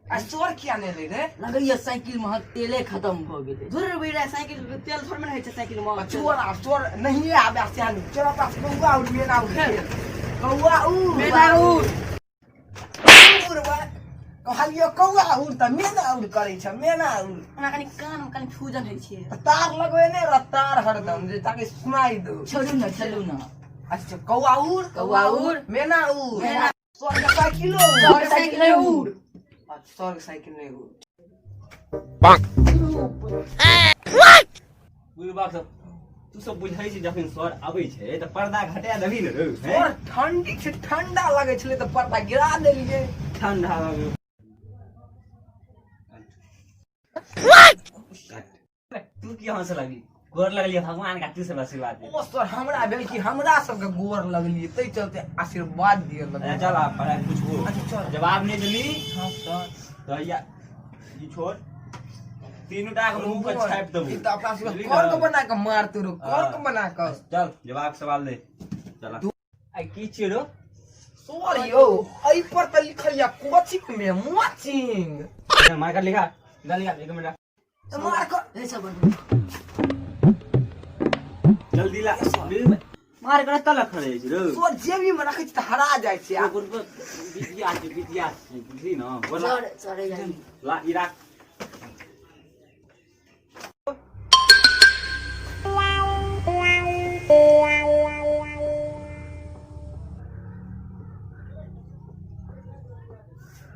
आ सर किया नहि एलै रे? लगैया साइकिल महक तेले खत्म भऽ गेलै। धुर रे, साइकिल तेल थोड़े ने होइ छै साइकिल मे। चोर आ चोर नहिए आबे सियानी। चोरा पास कौआ उड़, मेना उड़, कौआ उड़, मेना उड़। उड़बै कहलियो कौआ उड़ तऽ मेना उड़ करै छै, मेना उड़। हमरा कनि कान मे कन्फ्यूजन होइ छै। तार लगबे नहि रह तार हरदम जे ताकि सुनाई दो। छोड़ू ने, चलू ने। अच्छा, कौआ उड़, कौआ उड़, मेना उड़, मेना। स्वर्ग साइकिलो उड़। स्वर्ग साइकिल नहि उड़। अच्छा, स्वर्ग साइकिल नहि उड़। बुढ़बा सब तू सब बुझै छी, जखन सर आबै छै तऽ पर्दा घटा देबही ने रौ, हैं? और ठंडी छै, ठंडा लगै छलै तऽ पर्दा गिरा देलियै। ठंडा लगै। तू की हंस लगली? गोर लगलियै भगवान का, तू सब आशीर्वाद दे। ओ सर, हमरा भेल कि हमरा सबके गोर लगलियै ताहि चलते आशीर्वाद दिअ लगलियै। चल आब पढ़ाइ पूछबो। अच्छा, चल। जवाब नहि देली हाँ सर। तऽ या ई छोड़, तीनू टा के मुंह पर छापि देबो। ई तऽ अपना सबके बुझली कर्क ने? बना कऽ मारतौ रो, कर्क बना कऽ। चल, जवाब सवाल दे, चल। आ की छियै रो? सर यौ, एहि पर तऽ लिखल यऽ कोचिंग मे मोचिंग। मार्कर लिखा, इधर लिखा, एक मिनट। मार्कर ए सब बनबू। जल्दी ला, मार कर तलक खड़े छै रो। सर, जेबी मे रखै छी तऽ हरा जाइ छै। आ विद्या छै, विद्या छै, बुझली न? बोला। सर, सर, ए ला, ई राख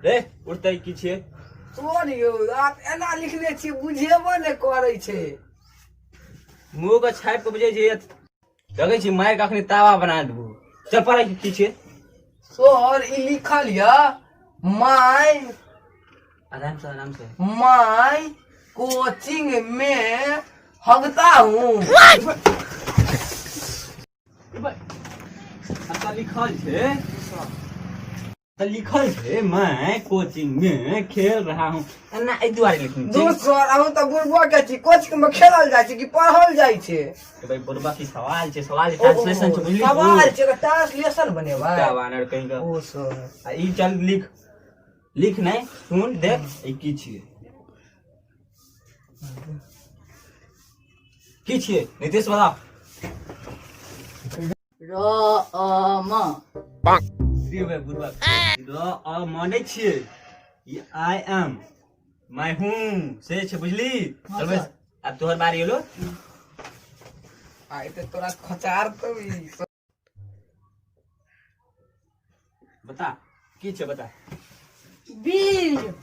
रे, उठतै की छियै? सर यौ, आप एना लिखने छी, बुझेबो नहि करै छै। मुंह के छापि के बुझै छै, लगै छै मारि के अखनी तावा बना देबो। चल, पढ़ै की छियै? सर, ई लिखल यऽ माय। आराम से, आराम से। My coaching में हगता हूँ। अच्छा, लिखल छै तऽ लिखल छै मैं कोचिंग में खेल रहा हूँ, एना एहि दुआरे लिखने छै। दोस्त सर, अहूँ तऽ बुढ़बा के छी, कोचिंग में खेलल जाइ छै कि पढ़ल जाइ छै? तऽ भाई बुढ़बा की सवाल छै, सवाल ट्रांसलेशन छै, बुझली? सवाल छै तऽ ट्रांसलेशन बनेबै। कुत्ता वानर कहीं का। ओ सर। आ ई चल, लिख, लिख नहि, सुन, देख, ई की छियै? की छियै नीतीश, बता। र अ म। रे भाई बुढ़बा, र अ म नहि छियै ई, I am, मैं हूँ से छै, बुझली? चल बस, आब तोहर बारी एलो। आइ तऽ तोरा खचार तो ई। बता, की छै, बता। बीर।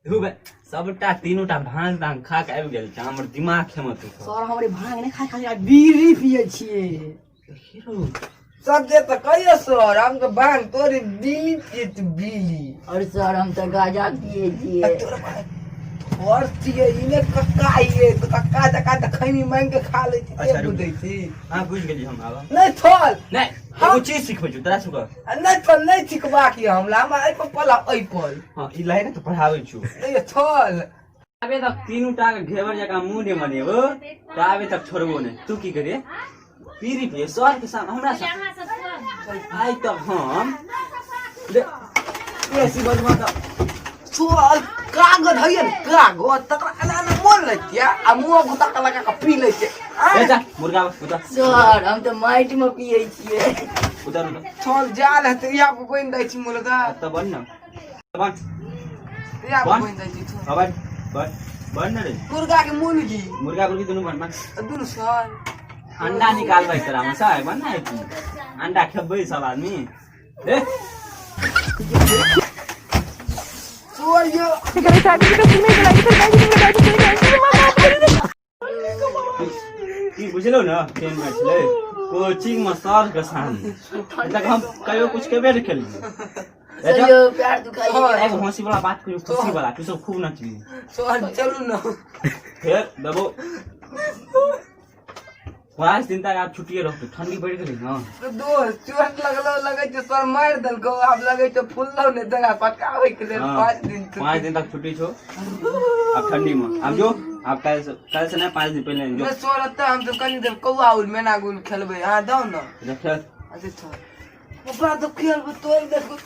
धू बे, सबटा तीनूटा भांग तांग खा के आबि गेल छै, हमर दिमाग खेमा तू। सर, हमरे भांग नहि खाय, खाली बीड़ी पियै छियै। सब जे तऽ कहियो सर, हम तऽ भांग तोरी बीली पियत बीली। और सर, हम तऽ गाजा पियै छियै। और छियै इने कक्का ये तो कक्का जका तऽ खैनी मांगि के खा लै छी। अच्छा, से रुक। बुझै छी। हाँ, बुझि गेली हम, आब नहि थल। नहि, एगो चीज सिखबै छौ तोरा सबके। आ नहि थल, नहि सिखबाक ये हमरा, हमरा एहि पर पला, एहि पर। हाँ, ई लाइ ने तऽ पढ़ाबै छौ। नहि थल। आबे तक तीनू टा के घेवर जकाँ मुँह नहि बनेबो तऽ आबे तक छोड़बो नहि। तू की करे पीरी पिए सर के सामने हमरा सामने? आइ तक हम ले बेसी बजबा तऽ सर, कागज है ने कागज, तकरा एना एना मोल लै छियै आ मुँह घुसा के लगा के पी लै छियै। ए जा, मुर्गा उतर। सर, हम तऽ माटि मे पियै छियै। उतर, उतर। थल, जाल हेतै, इएह पर बनि जाइ छी मुर्गा। तऽ बन ने, बन। इएह पर बन। बनि जाइ छी। हाँ, बन बन बन ने रे। मुर्गा के मुर्गी? मुर्गा मुर्गी दुनू बन, बन। दुनू सर। अंडा निकालबै तोरा मे से, बन ने तू, अंडा खेबै सब आदमी ए। सर यो। की बुझलौ ने, केहन मैच छलै कोचिंग में सर के सामने तक हम कहियो कुछ केबे नहि केलियै। सर यो, प्यार दुखाई। एगो हंसी वाला बात कहियो, खुशी वाला, तू सब खूब नचली। सर, चलू ने। फेर देबो 5 दिन तक, आब छुट्टिए रहतौ, ठंडी बढ़ि गेलै ने। तो दोस्त, चोट लगलो, लगै छै सर मारि देलको, आब लगै छै फुललो नहि देगा पटकाबै के लेल। हाँ। 5 दिन छुट्टी। 5 दिन तक छुट्टी छौ आब ठंडी में। आब जो, आब काल्हि से, काल्हि से नहि, 5 दिन पहिले जो। नहि सर, एतऽ हम सब कनि देर कौआ उल मेना गुल खेलबै, अहाँ जाउ ने। जा, खेल। अच्छा सर, ओकरा तऽ खेलबै, तोड़ि देखू।